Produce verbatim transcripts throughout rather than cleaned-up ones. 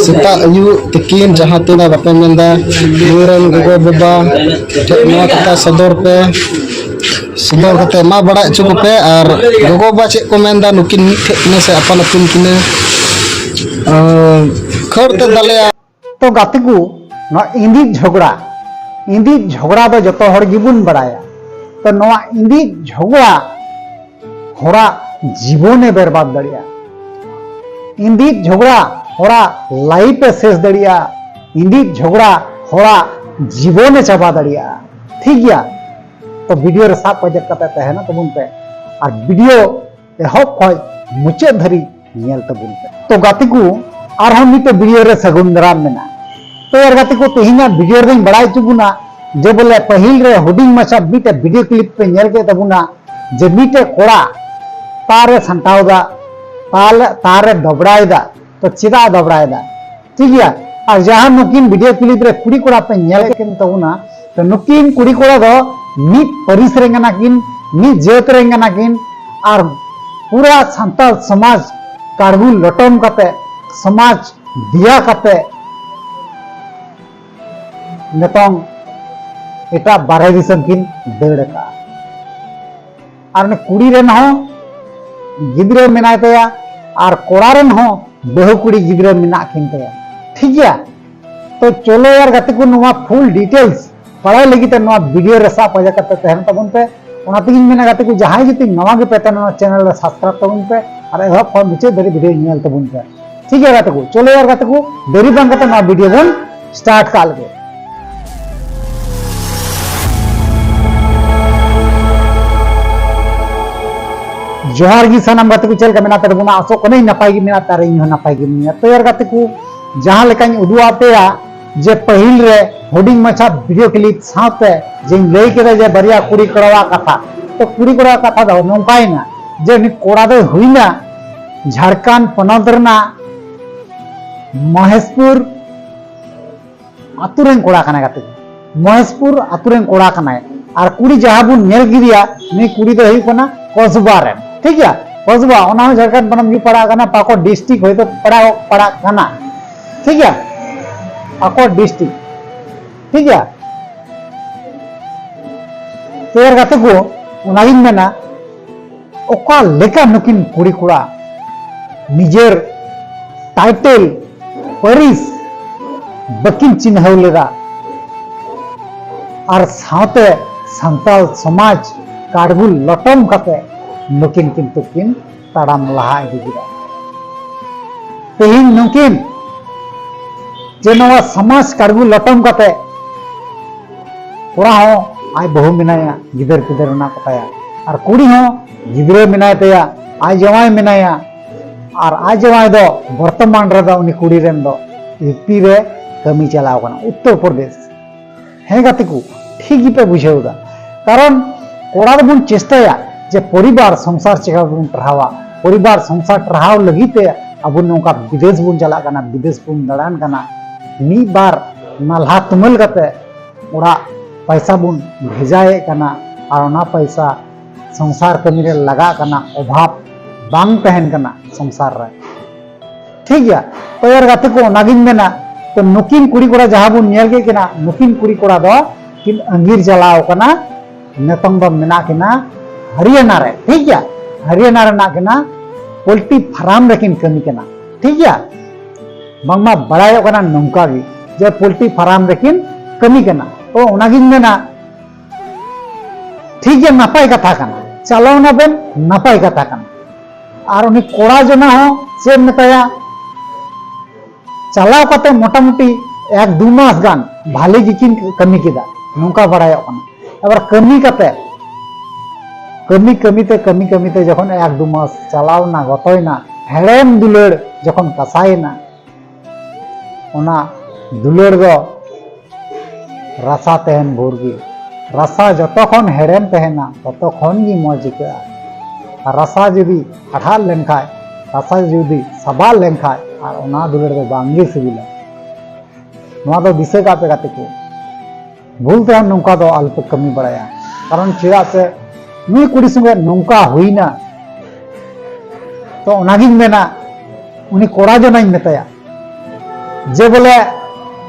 ᱥᱮᱛᱟᱜ, ᱟᱹᱭᱩᱵ, ᱛᱤᱠᱤᱱ, ᱡᱟᱦᱟᱸ ᱛᱤᱱᱟᱹᱜ ᱵᱟᱯᱮ ᱢᱮᱱᱫᱟ, ᱱᱤᱭᱟᱹ ᱨᱮᱱ ᱜᱚᱜᱚ ᱵᱟᱵᱟ ᱴᱷᱮᱱ ᱱᱚᱣᱟ ᱠᱟᱛᱷᱟ ᱥᱚᱫᱚᱨ ᱯᱮ᱾ ᱥᱚᱫᱚᱨ ᱠᱟᱛᱮ ᱢᱟ ᱵᱟᱲᱟᱭ ᱦᱚᱪᱚ ᱠᱚᱯᱮ᱾ ᱟᱨ ᱜᱚᱜᱚ ᱵᱟᱵᱟ ᱪᱮᱫ ᱠᱚ ᱢᱮᱱᱫᱟ, ᱱᱩᱠᱤᱱ ᱢᱤᱫ ᱴᱷᱮᱡ ᱠᱤᱱᱟ ᱥᱮ ᱟᱯᱟᱱ ᱟᱹᱯᱤᱱ ᱠᱤᱱᱟ? ᱟᱸ, ᱠᱷᱟᱹᱲ ᱛᱮ ᱫᱟᱞᱮᱭᱟ᱾ ᱛᱚ ᱜᱟᱛᱮ ᱠᱚ, ᱱᱚᱣᱟ ᱤᱸᱫᱤᱡ ᱡᱷᱚᱜᱽᱲᱟ, ᱤᱸᱫᱤᱡ ᱡᱷᱚᱜᱽᱲᱟ ᱫᱚ ᱡᱚᱛᱚ ᱦᱚᱲ ᱜᱮᱵᱚᱱ ᱵᱟᱲᱟᱭᱟ᱾ ᱛᱚ ᱱᱚᱣᱟ ᱤᱸᱫᱤᱡ ᱡᱷᱚᱜᱽᱲᱟ ᱦᱚᱲᱟᱜ ᱡᱤᱵᱚᱱᱮ ᱵᱮᱨᱵᱟᱫ ᱫᱟᱲᱮᱭᱟᱜᱼᱟ᱾ ᱤᱸᱫᱤᱡ ᱡᱷᱚᱜᱽᱲᱟ ᱦᱚᱲᱟᱜ ᱞᱟᱭᱤᱯᱷ ᱮ ᱥᱮᱥ ᱫᱟᱲᱮᱭᱟᱜᱼᱟ᱾ ᱤᱸᱫᱤᱡ ᱡᱷᱚᱜᱽᱲᱟ ᱦᱚᱲᱟᱜ ᱡᱤᱵᱚᱱᱮ ᱪᱟᱵᱟ ᱫᱟᱲᱮᱭᱟᱜᱼᱟ᱾ ᱴᱷᱤᱠ ᱜᱮᱭᱟ? ᱛᱚ ᱵᱷᱤᱰᱤᱭᱳ ᱨᱮ ᱥᱟᱵ ᱯᱟᱡᱮᱫ ᱠᱟᱛᱮ ᱛᱟᱦᱮᱱᱟ ᱛᱟᱵᱚᱱ ᱯᱮ᱾ ᱟᱨ ᱵᱷᱤᱰᱤᱭᱳ ᱮᱦᱚᱵ ᱠᱷᱚᱡ ᱢᱩᱪᱟᱹᱫ ᱫᱷᱟᱹᱨᱤᱡ ᱧᱮᱞ ᱛᱟᱵᱚᱱ ᱯᱮ᱾ ᱛᱚ ᱜᱟᱛᱮ ᱠᱚ, ᱟᱨᱦᱚᱸ ᱢᱤᱫᱴᱮᱡ ᱵᱷᱤᱰᱤᱭᱳ ᱨᱮ ᱥᱟᱹᱜᱩᱱ ᱫᱟᱨᱟᱢ ᱢᱮᱱᱟᱜᱼᱟ᱾ ᱛᱚ ᱭᱟᱨ ᱜᱟᱛᱮ ᱠᱚ, ᱛᱮᱦᱮᱧᱟᱜ ᱵᱷᱤᱰᱤᱭᱳ ᱨᱮᱫᱚᱧ ᱵᱟᱲᱟᱭ ᱦᱚᱪᱚ ᱵᱚᱱᱟ ᱡᱮ ᱵᱚᱞᱮ ᱯᱟᱹᱦᱤᱞ ᱨᱮ ᱦᱩᱰᱤᱧ ᱢᱟᱪᱷᱟ ᱢᱤᱫᱴᱮᱡ ᱵᱷᱤᱰᱤᱭᱳ ᱠᱞᱤᱯ ᱯᱮ ᱧᱮᱞ ᱠᱮᱫ ᱛᱟᱵᱚᱱᱟ ᱡᱮ ᱢᱤᱫᱴᱮᱡ ᱠᱚᱲᱟ ᱛᱟᱨ ᱮ ᱥᱟᱢᱴᱟᱣ ᱮᱫᱟ, ᱛᱟᱨ, ᱛᱟᱨ ᱮ ᱫᱚᱵᱲᱟᱭ ᱮᱫᱟ᱾ ᱛᱚ ᱪᱮᱫᱟᱜ ᱮ ᱫᱚᱵᱲᱟᱭ ᱮᱫᱟ? ᱴᱷᱤᱠ ᱜᱮᱭᱟ? ᱟᱨ ᱡᱟᱦᱟᱸ ᱱᱩᱠᱤᱱ ᱵᱷᱤᱰᱤᱭᱳ ᱠᱞᱤᱯ ᱨᱮ ᱠᱩᱲᱤ ᱠᱚᱲᱟ ᱯᱮ ᱧᱮᱞ ᱠᱮᱫ ᱠᱤᱱ ᱛᱟᱵᱚᱱᱟ, ᱛᱚ ᱱᱩᱠᱤᱱ ᱠᱩᱲᱤ ᱠᱚᱲᱟ ᱫᱚ ᱢᱤᱫ ᱯᱟᱹᱨᱤᱥ ᱨᱮᱱ ᱠᱟᱱᱟ ᱠᱤᱱ, ᱢᱤᱫ ᱡᱟᱹᱛ ᱨᱮᱱ ᱠᱟᱱᱟ ᱠᱤᱱ, ᱟᱨ ᱯᱩᱨᱟ ᱥᱟᱱᱛᱟᱲ ᱥᱚᱢᱟᱡᱽ ᱠᱟᱲᱜᱩ ᱞᱚᱴᱚᱢ ᱠᱟᱛᱮ, ᱥᱚᱢᱟᱡᱽ ᱫᱮᱭᱟ ᱠᱟᱛᱮ ᱱᱤᱛᱚᱝ ᱮᱴᱟᱜ ᱵᱟᱨᱦᱮ ᱫᱤᱥᱚᱢ ᱠᱤᱱ ᱫᱟᱹᱲ ᱟᱠᱟᱫᱼᱟ᱾ ᱟᱨ ᱩᱱᱤ ᱠᱩᱲᱤ ᱨᱮᱱ ᱦᱚᱸ ᱜᱤᱫᱽᱨᱟᱹ ᱢᱮᱱᱟᱭ ᱛᱟᱭᱟ, ᱟᱨ ᱠᱚᱲᱟ ᱨᱮᱱ ᱦᱚᱸ ᱵᱟᱹᱦᱩ ᱠᱩᱲᱤ ᱜᱤᱫᱽᱨᱟᱹ ᱢᱮᱱᱟᱜ ᱠᱤᱱ ᱛᱟᱭᱟ᱾ ᱴᱷᱤᱠ ᱜᱮᱭᱟ? ᱛᱚ ᱪᱚᱞᱚ ᱭᱟᱨ ᱜᱟᱛᱮ ᱠᱚ, ᱱᱚᱣᱟ ᱯᱷᱩᱞ ᱰᱤᱴᱮᱞᱥ ᱵᱟᱲᱟᱭ ᱞᱟᱹᱜᱤᱫ ᱛᱮ ᱱᱚᱣᱟ ᱵᱷᱤᱰᱤᱭᱳ ᱨᱮ ᱥᱟᱵ ᱯᱟᱸᱡᱟ ᱠᱟᱛᱮ ᱛᱟᱦᱮᱱ ᱛᱟᱵᱚᱱ ᱯᱮ᱾ ᱚᱱᱟ ᱛᱮᱜᱤᱧ ᱢᱮᱱᱟ ᱜᱟᱛᱮ ᱠᱚ, ᱡᱟᱦᱟᱸᱭ ᱡᱩᱫᱤ ᱱᱟᱣᱟ ᱜᱮ ᱯᱮ ᱛᱟᱦᱮᱱᱟ, ᱱᱚᱣᱟ ᱪᱮᱱᱮᱞ ᱨᱮ ᱥᱟᱵᱥᱠᱨᱟᱭᱤᱵ ᱛᱟᱵᱚᱱ ᱯᱮ ᱟᱨ ᱮᱦᱚᱵ ᱠᱷᱚᱱ ᱢᱩᱪᱟᱹᱫ ᱫᱷᱟᱹᱵᱤᱡ ᱵᱷᱤᱰᱤᱭᱳ ᱧᱮᱞ ᱛᱟᱵᱚᱱ ᱯᱮ᱾ ᱴᱷᱤᱠ ᱜᱮᱭᱟ ᱜᱟᱛᱮ ᱠᱚ, ᱪᱚᱞᱚ ᱭᱟᱨ ᱜᱟᱛᱮ ᱠᱚ, ᱫᱮᱨᱤ ᱵᱟᱝ ᱠᱟᱛᱮ ᱱᱚᱣᱟ ᱵᱷᱤᱰᱤᱭᱳ ᱵᱚᱱ ᱥᱴᱟᱨᱴ ᱠᱟᱜ ᱞᱮᱜᱮ᱾ ᱡᱚᱦᱟᱨ ᱜᱮ ᱥᱟᱱᱟᱢ ᱜᱟᱛᱮ ᱠᱚ, ᱪᱮᱫ ᱞᱮᱠᱟ ᱢᱮᱱᱟᱜ ᱯᱮ ᱛᱟᱵᱚᱱᱟ? ᱟᱥᱚᱜ ᱠᱟᱹᱱᱟᱹᱧ ᱱᱟᱯᱟᱭ ᱜᱮ ᱢᱮᱱᱟᱜ ᱯᱮ ᱟᱨ ᱤᱧ ᱦᱚᱸ ᱱᱟᱯᱟᱭ ᱜᱮ ᱢᱤᱱᱟᱹᱧᱟ᱾ ᱛᱚ ᱭᱟᱨ ᱜᱟᱛᱮ ᱠᱚ, ᱡᱟᱦᱟᱸ ᱞᱮᱠᱟᱧ ᱩᱫᱩᱜ ᱟᱫ ᱯᱮᱭᱟ ᱡᱮ ᱯᱟᱹᱦᱤᱞ ᱨᱮ ᱦᱩᱰᱤᱧ ᱢᱟᱪᱷᱟ ᱵᱷᱤᱰᱤᱭᱳ ᱠᱞᱤᱯ ᱥᱟᱶᱛᱮ ᱡᱮᱧ ᱞᱟᱹᱭ ᱠᱮᱫᱟ ᱡᱮ ᱵᱟᱨᱭᱟ ᱠᱩᱲᱤ ᱠᱚᱲᱟᱣᱟᱜ ᱠᱟᱛᱷᱟ, ᱛᱚ ᱠᱩᱲᱤ ᱠᱚᱲᱟᱣᱟᱜ ᱠᱟᱛᱷᱟ ᱫᱚ ᱱᱚᱝᱠᱟᱭᱮᱱᱟ ᱡᱮ ᱩᱱᱤ ᱠᱚᱲᱟ ᱫᱚᱭ ᱦᱩᱭᱱᱟ ᱡᱷᱟᱲᱠᱷᱚᱸᱰ ᱯᱚᱱᱚᱛ ᱨᱮᱱᱟᱜ ᱢᱚᱦᱮᱥᱯᱩᱨ ᱟᱛᱳ ᱨᱮᱱ ᱠᱚᱲᱟ ᱠᱟᱱᱟᱭ ᱜᱟᱛᱮ ᱠᱚ᱾ ᱢᱚᱦᱮᱥᱯᱩᱨ ᱟᱛᱳ ᱨᱮᱱ ᱠᱚᱲᱟ ᱠᱟᱱᱟᱭ᱾ ᱟᱨ ᱠᱩᱲᱤ ᱡᱟᱦᱟᱸ ᱵᱚᱱ ᱧᱮᱞ ᱠᱮᱫᱮᱭᱟ, ᱱᱩᱭ ᱠᱩᱲᱤ ᱫᱚ ᱦᱩᱭᱩᱜ ᱠᱟᱱᱟ ᱠᱚᱥᱵᱟ ᱨᱮᱱ, ᱴᱷᱤᱠ ᱜᱮᱭᱟ? ᱠᱚᱥᱵᱟ, ᱚᱱᱟ ᱦᱚᱸ ᱡᱷᱟᱲᱠᱷᱚᱸᱰ ᱯᱚᱱᱚᱛ ᱜᱮ ᱯᱟᱲᱟᱜ ᱠᱟᱱᱟ, ᱯᱟᱠᱩᱲ ᱰᱤᱥᱴᱨᱤᱠᱴ ᱦᱚᱭᱛᱳ ᱯᱟᱲᱟᱜ, ᱯᱟᱲᱟᱜ ᱠᱟᱱᱟ᱾ ᱴᱷᱤᱠ ᱜᱮᱭᱟ, ᱟᱠᱚ ᱰᱤᱥᱴᱨᱤᱠᱴ, ᱴᱷᱤᱠ ᱜᱮᱭᱟ᱾ ᱛᱚ ᱮᱨ ᱜᱟᱛᱮ ᱠᱚ, ᱚᱱᱟᱜᱤᱧ ᱢᱮᱱᱟ, ᱚᱠᱟ ᱞᱮᱠᱟ ᱱᱩᱠᱤᱱ ᱠᱩᱲᱤ ᱠᱚᱲᱟ ᱱᱤᱡᱮᱨ ᱴᱟᱭᱴᱮᱞ ᱯᱟᱹᱨᱤᱥ ᱵᱟᱹᱠᱤᱱ ᱪᱤᱱᱦᱟᱹᱣ ᱞᱮᱫᱟ, ᱟᱨ ᱥᱟᱶᱛᱮ ᱥᱟᱱᱛᱟᱲ ᱥᱚᱢᱟᱡᱽ ᱠᱟᱲᱜᱩ ᱞᱚᱴᱚᱢ ᱠᱟᱛᱮ ᱱᱩᱠᱤᱱ ᱠᱤᱱᱛᱩ ᱠᱤᱱ ᱛᱟᱲᱟᱢ ᱞᱟᱦᱟ ᱤᱫᱤ ᱠᱮᱫᱟ᱾ ᱛᱮᱦᱮᱧ ᱱᱩᱠᱤᱱ ᱡᱮ ᱱᱚᱣᱟ ᱥᱚᱢᱟᱡᱽ ᱠᱟᱲᱜᱩ ᱞᱚᱴᱚᱢ ᱠᱟᱛᱮ, ᱠᱚᱲᱟ ᱦᱚᱸ ᱟᱡ ᱵᱟᱹᱦᱩ ᱢᱮᱱᱟᱭᱟ, ᱜᱤᱫᱟᱹᱨ ᱯᱤᱫᱟᱹᱨ ᱢᱮᱱᱟᱜ ᱠᱚᱛᱟᱭᱟ, ᱟᱨ ᱠᱩᱲᱤ ᱦᱚᱸ ᱜᱤᱫᱽᱨᱟᱹ ᱢᱮᱱᱟᱭ ᱛᱟᱭᱟ, ᱟᱡ ᱡᱟᱶᱟᱭ ᱢᱮᱱᱟᱭᱟ, ᱟᱨ ᱟᱡ ᱡᱟᱶᱟᱭ ᱫᱚ ᱵᱚᱨᱛᱚᱢᱟᱱ ᱨᱮᱫᱚ ᱩᱱᱤ ᱠᱩᱲᱤ ᱨᱮᱱ ᱫᱚ ᱤᱭᱩ ᱯᱤ ᱨᱮ ᱠᱟᱹᱢᱤ ᱪᱟᱞᱟᱣ ᱠᱟᱱᱟ, ᱩᱛᱛᱚᱨ ᱯᱨᱚᱫᱮᱥ᱾ ᱦᱮᱸ ᱜᱟᱛᱮ ᱠᱚ, ᱴᱷᱤᱠ ᱜᱮᱯᱮ ᱵᱩᱡᱷᱟᱹᱣ ᱮᱫᱟ᱾ ᱠᱟᱨᱚᱱ ᱠᱚᱲᱟ ᱫᱚᱵᱚᱱ ᱪᱮᱥᱴᱟᱭᱟ ᱡᱮ ᱯᱚᱨᱤᱵᱟᱨ ᱥᱚᱝᱥᱟᱨ ᱪᱮᱠᱟ ᱵᱚᱱ ᱴᱟᱨᱦᱟᱣᱟ, ᱯᱚᱨᱤᱵᱟᱨ ᱥᱚᱝᱥᱟᱨ ᱴᱟᱨᱦᱟᱣ ᱞᱟᱹᱜᱤᱫ ᱛᱮ ᱟᱵᱚ ᱱᱚᱝᱠᱟ ᱵᱤᱫᱮᱥ ᱵᱚᱱ ᱪᱟᱞᱟᱜ ᱠᱟᱱᱟ, ᱵᱤᱫᱮᱥ ᱵᱚᱱ ᱫᱟᱬᱟᱱ ᱠᱟᱱᱟ, ᱢᱤᱫ ᱵᱟᱨ ᱱᱟᱞᱦᱟ ᱛᱩᱢᱟᱹᱞ ᱠᱟᱛᱮ ᱚᱲᱟᱜ ᱯᱟᱭᱥᱟ ᱵᱚᱱ ᱵᱷᱮᱡᱟᱭᱮᱫ ᱠᱟᱱᱟ, ᱟᱨ ᱚᱱᱟ ᱯᱟᱭᱥᱟ ᱥᱚᱝᱥᱟᱨ ᱠᱟᱹᱢᱤ ᱨᱮ ᱞᱟᱜᱟᱜ ᱠᱟᱱᱟ, ᱚᱵᱷᱟᱵ ᱵᱟᱝ ᱛᱟᱦᱮᱱ ᱠᱟᱱᱟ ᱥᱚᱝᱥᱟᱨ ᱨᱮ᱾ ᱴᱷᱤᱠ ᱜᱮᱭᱟ, ᱛᱚ ᱭᱟᱨ ᱜᱟᱛᱮ ᱠᱚ, ᱚᱱᱟᱜᱤᱧ ᱢᱮᱱᱟ, ᱛᱚ ᱱᱩᱠᱤᱱ ᱠᱩᱲᱤ ᱠᱚᱲᱟ ᱡᱟᱦᱟᱸ ᱵᱚᱱ ᱧᱮᱞ ᱠᱮᱫ ᱠᱤᱱᱟ, ᱱᱩᱠᱤᱱ ᱠᱩᱲᱤ ᱠᱚᱲᱟ ᱫᱚ ᱠᱤᱱ ᱟᱸᱜᱤᱨ ᱪᱟᱞᱟᱣ ᱠᱟᱱᱟ, ᱱᱤᱛᱚᱝ ᱫᱚ ᱢᱮᱱᱟᱜ ᱠᱤᱱᱟ ᱦᱟᱨᱤᱭᱟᱱᱟ ᱨᱮ, ᱴᱷᱤᱠ ᱜᱮᱭᱟ, ᱦᱟᱨᱤᱭᱟᱱᱟ ᱨᱮ ᱢᱮᱱᱟᱜ ᱠᱤᱱᱟ, ᱯᱳᱞᱴᱨᱤ ᱯᱷᱟᱨᱟᱢ ᱨᱮᱠᱤᱱ ᱠᱟᱹᱢᱤ ᱠᱟᱱᱟ, ᱴᱷᱤᱠ ᱜᱮᱭᱟ᱾ ᱵᱟᱝᱢᱟ ᱵᱟᱲᱟᱭᱚᱜ ᱠᱟᱱᱟ ᱱᱚᱝᱠᱟ ᱜᱮ ᱡᱮ ᱯᱳᱞᱴᱨᱤ ᱯᱷᱟᱨᱟᱢ ᱨᱮᱠᱤᱱ ᱠᱟᱹᱢᱤ ᱠᱟᱱᱟ᱾ ᱛᱚ ᱚᱱᱟᱜᱤᱧ ᱢᱮᱱᱟ, ᱴᱷᱤᱠ ᱜᱮᱭᱟ, ᱱᱟᱯᱟᱭ ᱠᱟᱛᱷᱟ ᱠᱟᱱᱟ, ᱪᱟᱞᱟᱣ ᱱᱟᱵᱮᱱ, ᱱᱟᱯᱟᱭ ᱠᱟᱛᱷᱟ ᱠᱟᱱᱟ᱾ ᱟᱨ ᱩᱱᱤ ᱠᱚᱲᱟ ᱡᱚᱱᱟ ᱦᱚᱸ ᱪᱮᱫ ᱮᱢ ᱢᱮᱛᱟᱭᱟ, ᱪᱟᱞᱟᱣ ᱠᱟᱛᱮ ᱢᱚᱴᱟᱢᱩᱴᱤ ᱮᱠ ᱫᱩ ᱢᱟᱥ ᱜᱟᱱ ᱵᱷᱟᱞᱮ ᱜᱮᱠᱤᱱ ᱠᱟᱹᱢᱤ ᱠᱮᱫᱟ, ᱱᱚᱝᱠᱟ ᱵᱟᱲᱟᱭᱚᱜ ᱠᱟᱱᱟ᱾ ᱟᱵᱟᱨ ᱠᱟᱹᱢᱤ ᱠᱟᱛᱮ, ᱠᱟᱹᱢᱤ ᱠᱟᱹᱢᱤ ᱛᱮ, ᱠᱟᱹᱢᱤ ᱠᱟᱹᱢᱤ ᱛᱮ ᱡᱚᱠᱷᱚᱱ ᱮᱠ ᱫᱩ ᱢᱟᱥ ᱪᱟᱞᱟᱣ ᱮᱱᱟ, ᱜᱚᱛᱚᱭᱮᱱᱟ, ᱦᱮᱲᱮᱢ ᱫᱩᱞᱟᱹᱲ ᱡᱚᱠᱷᱚᱱ ᱠᱟᱥᱟᱭᱮᱱᱟ, ᱚᱱᱟ ᱫᱩᱞᱟᱹᱲ ᱫᱚ ᱨᱟᱥᱟ ᱛᱟᱦᱮᱱ ᱵᱷᱳᱨ ᱜᱮ᱾ ᱨᱟᱥᱟ ᱡᱚᱛᱚ ᱠᱷᱚᱱ ᱦᱮᱲᱮᱢ ᱛᱟᱦᱮᱱᱟ, ᱛᱚᱛᱚ ᱠᱷᱚᱱ ᱜᱮ ᱢᱚᱡᱽ ᱟᱹᱭᱠᱟᱹᱜᱼᱟ᱾ ᱟᱨ ᱨᱟᱥᱟ ᱡᱩᱫᱤ ᱦᱟᱲᱦᱟᱫ ᱞᱮᱱᱠᱷᱟᱡ, ᱨᱟᱥᱟ ᱡᱩᱫᱤ ᱥᱟᱵᱟᱫ ᱞᱮᱱᱠᱷᱟᱡ, ᱟᱨ ᱚᱱᱟ ᱫᱩᱞᱟᱹᱲ ᱫᱚ ᱵᱟᱝ ᱜᱮ ᱥᱤᱵᱤᱞᱟ᱾ ᱱᱚᱣᱟ ᱫᱚ ᱫᱤᱥᱟᱹ ᱠᱟᱜ ᱯᱮ ᱜᱟᱛᱮ ᱠᱚ, ᱵᱷᱩᱞ ᱛᱮᱦᱚᱸ ᱱᱚᱝᱠᱟ ᱫᱚ ᱟᱞᱚᱯᱮ ᱠᱟᱹᱢᱤ ᱵᱟᱲᱟᱭᱟ᱾ ᱠᱟᱨᱚᱱ ᱪᱮᱫᱟᱜ ᱥᱮ ᱱᱩᱭ ᱠᱩᱲᱤ ᱥᱚᱸᱜᱮ ᱱᱚᱝᱠᱟ ᱦᱩᱭᱱᱟ, ᱛᱚ ᱚᱱᱟᱜᱤᱧ ᱢᱮᱱᱟ, ᱩᱱᱤ ᱠᱚᱲᱟ ᱡᱚᱱᱟᱧ ᱢᱮᱛᱟᱭᱟ, ᱡᱮ ᱵᱚᱞᱮ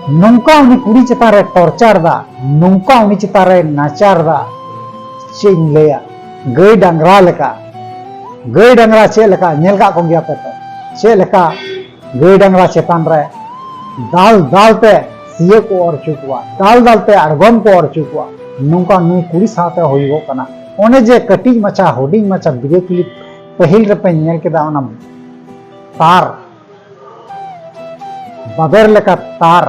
ᱱᱚᱝᱠᱟ ᱩᱱᱤ ᱠᱩᱲᱤ ᱪᱮᱛᱟᱱ ᱨᱮ ᱴᱚᱨᱪᱟᱨ ᱫᱟ, ᱱᱚᱝᱠᱟ ᱩᱱᱤ ᱪᱮᱛᱟᱱ ᱨᱮ ᱱᱟᱪᱟᱨ ᱫᱟ, ᱪᱮᱫ ᱤᱧ ᱞᱟᱹᱭᱟ, ᱜᱟᱹᱭ ᱰᱟᱝᱨᱟ ᱞᱮᱠᱟ, ᱜᱟᱹᱭ ᱰᱟᱝᱨᱟ ᱪᱮᱫ ᱞᱮᱠᱟ ᱧᱮᱞ ᱠᱟᱜ ᱠᱚᱜᱮᱭᱟ ᱯᱮ ᱛᱚ, ᱪᱮᱫ ᱞᱮᱠᱟ ᱜᱟᱹᱭ ᱰᱟᱝᱨᱟ ᱪᱮᱛᱟᱱ ᱨᱮ ᱫᱟᱞ ᱫᱟᱞ ᱛᱮ ᱥᱤᱭᱟᱹ ᱠᱚ ᱚᱨ ᱦᱚᱪᱚ ᱠᱚᱣᱟ, ᱫᱟᱞ ᱫᱟᱞ ᱛᱮ ᱟᱬᱜᱚᱢ ᱠᱚ ᱚᱨ ᱦᱚᱪᱚ ᱠᱚᱣᱟ, ᱱᱚᱝᱠᱟ ᱱᱩᱭ ᱠᱩᱲᱤ ᱥᱟᱶᱛᱮ ᱦᱩᱭᱩᱜᱚᱜ ᱠᱟᱱᱟ᱾ ᱚᱱᱮ ᱡᱮ ᱠᱟᱹᱴᱤᱡ ᱢᱟᱪᱷᱟ, ᱦᱩᱰᱤᱧ ᱢᱟᱪᱷᱟ video clip ᱯᱟᱹᱦᱤᱞ ᱨᱮᱯᱮ ᱧᱮᱞ ᱠᱮᱫᱟ, ᱚᱱᱟ ᱛᱟᱨ ᱵᱟᱵᱮᱨ ᱞᱮᱠᱟ ᱛᱟᱨ,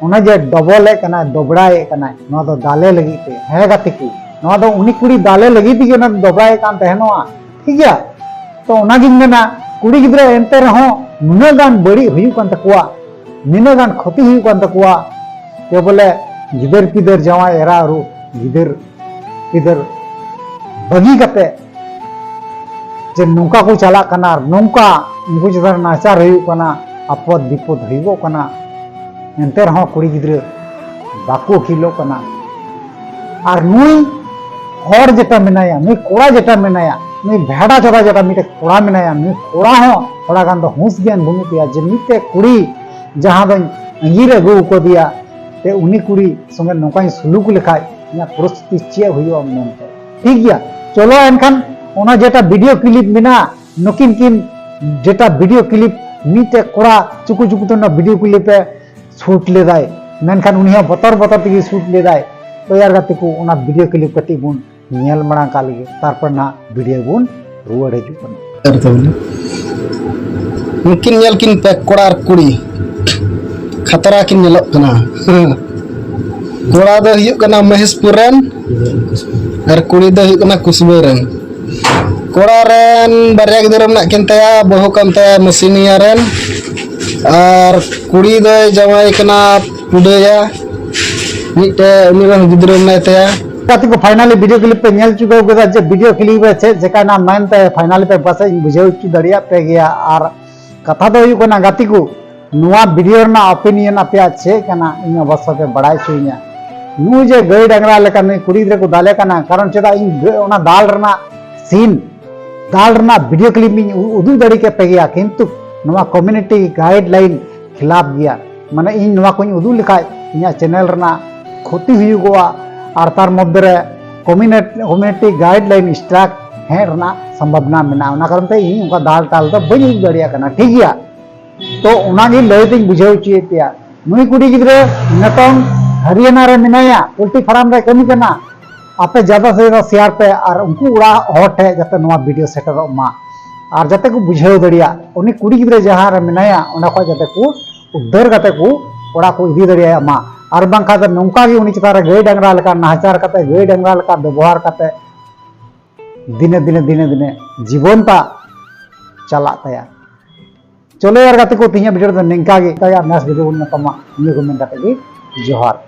ᱚᱱᱮ ᱡᱮ ᱰᱚᱵᱚᱞᱮᱫ ᱠᱟᱱᱟᱭ, ᱫᱚᱵᱲᱟᱭᱮᱫ ᱠᱟᱱᱟᱭ, ᱱᱚᱣᱟ ᱫᱚ ᱫᱟᱞᱮ ᱞᱟᱹᱜᱤᱫ ᱛᱮ᱾ ᱦᱮᱸ ᱜᱟᱛᱮ ᱠᱚ, ᱱᱚᱣᱟ ᱫᱚ ᱩᱱᱤ ᱠᱩᱲᱤ ᱫᱟᱞᱮ ᱞᱟᱹᱜᱤᱫ ᱛᱮᱜᱮ ᱚᱱᱟ ᱫᱚ ᱫᱚᱵᱲᱟᱭᱮᱫ ᱠᱟᱱ ᱛᱟᱦᱮᱱᱚᱜᱼᱟ, ᱴᱷᱤᱠ ᱜᱮᱭᱟ? ᱛᱚ ᱚᱱᱟᱜᱤᱧ ᱢᱮᱱᱟ, ᱠᱩᱲᱤ ᱜᱤᱫᱽᱨᱟᱹ ᱮᱱᱛᱮ ᱨᱮᱦᱚᱸ ᱱᱩᱱᱟᱹᱜ ᱜᱟᱱ ᱵᱟᱹᱲᱤᱡ ᱦᱩᱭᱩᱜ ᱠᱟᱱ ᱛᱟᱠᱚᱣᱟ, ᱱᱤᱱᱟᱹᱜ ᱜᱟᱱ ᱠᱷᱚᱛᱤ ᱦᱩᱭᱩᱜ ᱠᱟᱱ ᱛᱟᱠᱚᱣᱟ, ᱡᱮ ᱵᱚᱞᱮ ᱜᱤᱫᱟᱹᱨ ᱯᱤᱫᱟᱹᱨ, ᱡᱟᱶᱟᱭ ᱮᱨᱟ ᱩᱨᱩ, ᱜᱤᱫᱟᱹᱨ ᱯᱤᱫᱟᱹᱨ ᱵᱟᱹᱜᱤ ᱠᱟᱛᱮ ᱡᱮ ᱱᱚᱝᱠᱟ ᱠᱚ ᱪᱟᱞᱟᱜ ᱠᱟᱱᱟ ᱟᱨ ᱱᱚᱝᱠᱟ ᱩᱱᱠᱩ ᱪᱮᱛᱟᱱ ᱨᱮ ᱱᱟᱦᱟᱪᱟᱨ ᱦᱩᱭᱩᱜ ᱠᱟᱱᱟ, ᱟᱯᱚᱫ ᱵᱤᱯᱚᱫ ᱦᱩᱭᱩᱜᱚᱜ ᱠᱟᱱᱟ, ᱮᱱᱛᱮ ᱨᱮᱦᱚᱸ ᱠᱩᱲᱤ ᱜᱤᱫᱽᱨᱟᱹ ᱵᱟᱠᱚ ᱟᱹᱠᱤᱞᱚᱜ ᱠᱟᱱᱟ᱾ ᱟᱨ ᱱᱩᱭ ᱦᱚᱲ ᱡᱮᱴᱟ ᱢᱮᱱᱟᱭᱟ, ᱱᱩᱭ ᱠᱚᱲᱟ ᱡᱮᱴᱟ ᱢᱮᱱᱟᱭᱟ, ᱱᱩᱭ ᱵᱷᱮᱰᱟ ᱪᱚᱫᱟ ᱡᱮᱴᱟ ᱢᱤᱫᱴᱮᱡ ᱠᱚᱲᱟ ᱢᱮᱱᱟᱭᱟ, ᱱᱩᱭ ᱠᱚᱲᱟ ᱦᱚᱸ ᱛᱷᱚᱲᱟ ᱜᱟᱱ ᱫᱚ ᱦᱩᱸᱥ ᱜᱮᱭᱟᱱ ᱵᱟᱹᱱᱩᱜ ᱛᱟᱭᱟ ᱡᱮ ᱢᱤᱫᱴᱮᱡ ᱠᱩᱲᱤ ᱡᱟᱦᱟᱸ ᱫᱚᱧ ᱟᱸᱜᱤᱨ ᱟᱹᱜᱩ ᱟᱠᱟᱫᱮᱭᱟ, ᱛᱮ ᱩᱱᱤ ᱠᱩᱲᱤ ᱥᱚᱸᱜᱮ ᱱᱚᱝᱠᱟᱧ ᱥᱩᱞᱩᱠ ᱞᱮᱠᱷᱟᱡ ᱤᱧᱟᱹᱜ ᱯᱚᱨᱤᱥᱛᱷᱤᱛᱤ ᱪᱮᱫ ᱦᱩᱭᱩᱜᱼᱟ ᱢᱮᱱᱛᱮ᱾ ᱴᱷᱤᱠ ᱜᱮᱭᱟ, ᱪᱚᱞᱚ ᱮᱱᱠᱷᱟᱱ ᱚᱱᱟ ᱡᱮᱴᱟ video clip ᱢᱮᱱᱟᱜᱼᱟ, ᱱᱩᱠᱤᱱ ᱠᱤᱱ ᱡᱮᱴᱟ video clip, ᱢᱤᱫᱴᱮᱡ ᱠᱚᱲᱟ ᱪᱩᱠᱩ ᱪᱩᱠᱩ ᱛᱮ ᱚᱱᱟ video clip ᱮ shoot ᱞᱮᱫᱟᱭ, ᱢᱮᱱᱠᱷᱟᱱ ᱩᱱᱤ ᱦᱚᱸ ᱵᱚᱛᱚᱨ ᱵᱚᱛᱚᱨ ᱛᱮᱜᱮ shoot ᱞᱮᱫᱟᱭ᱾ ᱛᱚ ᱭᱟᱨ ᱜᱟᱛᱮ ᱠᱚ, ᱚᱱᱟ video clip ᱠᱟᱹᱴᱤᱡ ᱵᱚᱱ ᱧᱮᱞ ᱢᱟᱲᱟᱝ ᱠᱟᱜ ᱞᱮᱜᱮ, ᱛᱟᱨᱯᱚᱨ ᱱᱟᱦᱟᱜ video ᱵᱚᱱ ᱨᱩᱣᱟᱹᱲ ᱦᱤᱡᱩᱜ ᱠᱟᱱᱟ᱾ ᱩᱱᱠᱤᱱ ᱧᱮᱞ ᱠᱤᱱ ᱯᱮ, ᱠᱚᱲᱟ ᱟᱨ ᱠᱩᱲᱤ ᱠᱷᱟᱛᱨᱟ ᱠᱤᱱ ᱧᱮᱞᱚᱜ ᱠᱟᱱᱟ᱾ ᱠᱚᱲᱟ ᱫᱚ ᱦᱩᱭᱩᱜ ᱠᱟᱱᱟ ᱢᱚᱦᱮᱥᱯᱩᱨ ᱨᱮᱱ ᱟᱨ ᱠᱩᱲᱤ ᱫᱚ ᱦᱩᱭᱩᱜ ᱠᱟᱱᱟ ᱠᱩᱥᱵᱟᱹ ᱨᱮᱱ᱾ ᱠᱚᱲᱟ ᱨᱮᱱ ᱵᱟᱨᱭᱟ ᱜᱤᱫᱽᱨᱟᱹ ᱢᱮᱱᱟᱜ ᱠᱤᱱ ᱛᱟᱭᱟ, ᱵᱟᱹᱦᱩ ᱠᱟᱱ ᱛᱟᱭᱟ ᱢᱟᱹᱥᱤᱱᱤᱭᱟ ᱨᱮᱱ, ᱟᱨ ᱠᱩᱲᱤ ᱫᱚᱭ ᱡᱟᱶᱟᱭ ᱠᱟᱱᱟ ᱯᱩᱰᱟᱹᱭᱟ, ᱢᱤᱫᱴᱮᱡ ᱩᱱᱤ ᱨᱮᱱ ᱜᱤᱫᱽᱨᱟᱹ ᱢᱮᱱᱟᱭ ᱛᱟᱭᱟ᱾ ᱜᱟᱛᱮ ᱠᱚ, finally video clip ᱯᱮ ᱧᱮᱞ ᱪᱩᱠᱟᱹᱣ ᱠᱮᱫᱟ ᱡᱮ video clip ᱨᱮ ᱪᱮᱫ ᱪᱮᱠᱟᱭᱱᱟ ᱢᱮᱱᱛᱮ᱾ Finally ᱯᱮ ᱯᱟᱥᱮᱡ ᱤᱧ ᱵᱩᱡᱷᱟᱹᱣ ᱦᱚᱪᱚ ᱫᱟᱲᱮᱭᱟᱜ ᱯᱮ ᱜᱮᱭᱟ᱾ ᱟᱨ ᱠᱟᱛᱷᱟ ᱫᱚ ᱦᱩᱭᱩᱜ ᱠᱟᱱᱟ ᱜᱟᱛᱮ ᱠᱚ, ᱱᱚᱣᱟ video ᱨᱮᱱᱟᱜ opinion ᱟᱯᱮᱭᱟᱜ ᱪᱮᱫ ᱠᱟᱱᱟ, ᱤᱧ ᱚᱵᱚᱥᱥᱚ ᱯᱮ ᱵᱟᱲᱟᱭ ᱦᱚᱪᱚᱭᱤᱧᱟ᱾ ᱱᱩᱭ ᱡᱮ ᱜᱟᱹᱭ ᱰᱟᱝᱨᱟ ᱞᱮᱠᱟ ᱱᱩᱭ ᱠᱩᱲᱤ ᱜᱤᱫᱽᱨᱟᱹ ᱠᱚ ᱫᱟᱞᱮ ᱠᱟᱱᱟ, ᱠᱟᱨᱚᱱ ᱪᱮᱫᱟᱜ ᱤᱧ ᱜᱟᱹ-, ᱚᱱᱟ ᱫᱟᱞ ᱨᱮᱱᱟᱜ scene, ᱫᱟᱞ ᱨᱮᱱᱟᱜ video clip ᱤᱧ ᱩ-, ᱩᱫᱩᱜ ᱫᱟᱲᱮ ᱠᱮ ᱯᱮ ᱜᱮᱭᱟ, ᱠᱤᱱᱛᱩ ᱱᱚᱣᱟ community guideline ᱠᱷᱤᱞᱟᱯ ᱜᱮᱭᱟ᱾ ᱢᱟᱱᱮ ᱤᱧ ᱱᱚᱣᱟ ᱠᱚᱧ ᱩᱫᱩᱜ ᱞᱮᱠᱷᱟᱡ ᱤᱧᱟᱹᱜ ᱪᱮᱱᱮᱞ ᱨᱮᱱᱟᱜ ᱠᱷᱚᱛᱤ ᱦᱩᱭᱩᱜᱚᱜᱼᱟ, ᱟᱨ ᱛᱟᱨ ᱢᱚᱫᱽᱫᱷᱮ ᱨᱮ ᱠᱚᱢᱤᱱᱮᱴ-, ᱠᱚᱢᱤᱭᱩᱱᱤᱴᱤ ᱜᱟᱭᱤᱰ ᱞᱟᱭᱤᱱ ᱥᱴᱨᱟᱭᱤᱠ ᱦᱮᱡ ᱨᱮᱱᱟᱜ ᱥᱚᱢᱵᱷᱟᱵᱚᱱᱟ ᱢᱮᱱᱟᱜᱼᱟ᱾ ᱚᱱᱟ ᱠᱟᱨᱚᱱ ᱛᱮ ᱤᱧ ᱚᱱᱠᱟ ᱫᱟᱞ ᱴᱟᱞ ᱫᱚ ᱵᱟᱹᱧ ᱩᱫᱩᱜ ᱫᱟᱲᱮᱭᱟᱜ ᱠᱟᱱᱟ, ᱴᱷᱤᱠ ᱜᱮᱭᱟ? ᱛᱚ ᱚᱱᱟᱜᱮ ᱞᱟᱹᱭ ᱛᱤᱧ ᱵᱩᱡᱷᱟᱹᱣ ᱦᱚᱪᱚᱭᱮᱫ ᱯᱮᱭᱟ, ᱱᱩᱭ ᱠᱩᱲᱤ ᱜᱤᱫᱽᱨᱟᱹ ᱱᱤᱛᱚᱝ ᱦᱟᱨᱤᱭᱟᱱᱟ ᱨᱮ ᱢᱮᱱᱟᱭᱟ, ᱯᱳᱞᱴᱨᱤ ᱯᱷᱟᱨᱟᱢ ᱨᱮ ᱠᱟᱹᱢᱤ ᱠᱟᱱᱟ᱾ ᱟᱯᱮ ᱡᱟᱫᱟ ᱥᱮ ᱡᱟᱫᱟ ᱥᱮᱭᱟᱨ ᱯᱮ ᱟᱨ ᱩᱱᱠᱩ ᱚᱲᱟᱜ ᱦᱚᱲ ᱴᱷᱮᱱ ᱡᱟᱛᱮ ᱱᱚᱣᱟ ᱵᱷᱤᱰᱤᱭᱳ ᱥᱮᱴᱮᱨᱚᱜ ᱢᱟ, ᱟᱨ ᱡᱟᱛᱮ ᱠᱚ ᱵᱩᱡᱷᱟᱹᱣ ᱫᱟᱲᱮᱭᱟᱜ ᱩᱱᱤ ᱠᱩᱲᱤ ᱜᱤᱫᱽᱨᱟᱹ ᱡᱟᱦᱟᱸ ᱨᱮ ᱢᱮᱱᱟᱭᱟ ᱚᱸᱰᱮ ᱠᱷᱚᱱ ᱡᱟᱛᱮ ᱠᱚ ᱩᱫᱽᱫᱷᱟᱹᱨ ᱠᱟᱛᱮ ᱠᱚ ᱚᱲᱟᱜ ᱠᱚ ᱤᱫᱤ ᱫᱟᱲᱮᱭᱟᱜ ᱢᱟ᱾ ᱟᱨ ᱵᱟᱝᱠᱷᱟᱱ ᱫᱚ ᱱᱚᱝᱠᱟ ᱜᱮ ᱩᱱᱤ ᱪᱮᱛᱟᱱ ᱨᱮ ᱜᱟᱹᱭ ᱰᱟᱝᱨᱟ ᱞᱮᱠᱟ ᱱᱟᱦᱟᱪᱟᱨ ᱠᱟᱛᱮ, ᱜᱟᱹᱭ ᱰᱟᱝᱨᱟ ᱞᱮᱠᱟ ᱵᱮᱵᱚᱦᱟᱨ ᱠᱟᱛᱮ ᱫᱤᱱᱮ ᱫᱤᱱᱮ ᱫᱤᱱᱮ ᱫᱤᱱᱮ ᱡᱤᱵᱚᱱ ᱴᱟᱜ ᱪᱟᱞᱟᱜ ᱛᱟᱭᱟ᱾ ᱪᱚᱞᱚ ᱭᱟᱨ ᱜᱟᱛᱮ ᱠᱚ, ᱛᱮᱦᱮᱧᱟᱜ ᱵᱷᱤᱰᱤᱭᱳ ᱨᱮᱫᱚ ᱱᱤᱝᱠᱟ ᱜᱮ, ᱱᱮᱠᱥᱴ ᱵᱷᱤᱰᱤᱭᱳ ᱵᱚᱱ ᱧᱟᱯᱟᱢᱟ᱾ ᱱᱤᱭᱟᱹ ᱠᱚ ᱢᱮᱱ ᱠᱟᱛᱮ ᱜᱮ ᱡᱚᱦᱟᱨ᱾